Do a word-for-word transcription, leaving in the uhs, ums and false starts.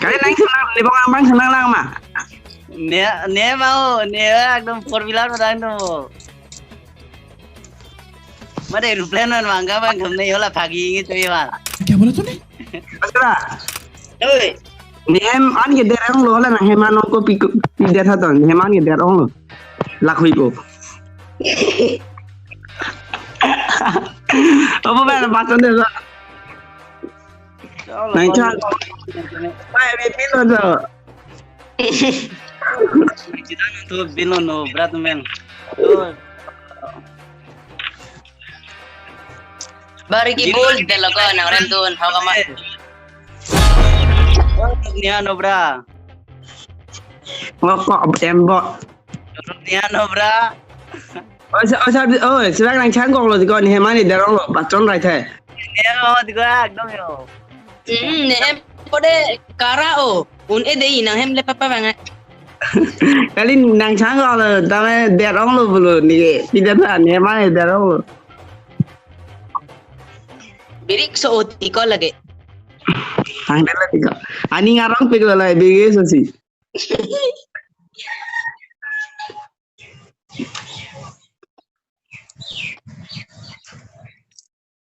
Kali nang senang, di bang abang senang lang ma. Ne, ne mau, ne ekdom four wheeler ma dang do. Made aeroplane man mangga bang kam ne yola phagi ngi choi ma. क्या बोला तूने? Asra. Oi. Nehem an ke derong lo la nanghem an ko piku pidet ha ton. Nehem an ke derong lo. Lakhui ko. Apa ba la paton de la. Nang cha. Pai be pilo do. Kita nang tu bilo no brat men. Oi. Bari ki bol de logo nang rem dun hau kama. Nia no bra. Ngok kok em bo. Nia no bra. Oh, sa, oh, sa, oh, sibak nang chang kok lo, tiko nehem an ke derong lo, paton rai the. Nia no tiko ekdom yo. Hmm, nehem pode kara o, un e dei nanghem le papa bang. Kali nang chang kok lo, tame derong lo pulo, ni ke, tidak ta, nehem an ke derong lo. Birik so oti ko lagi. Ang dela tiko. Aning arong pik lo lai, bigi so si.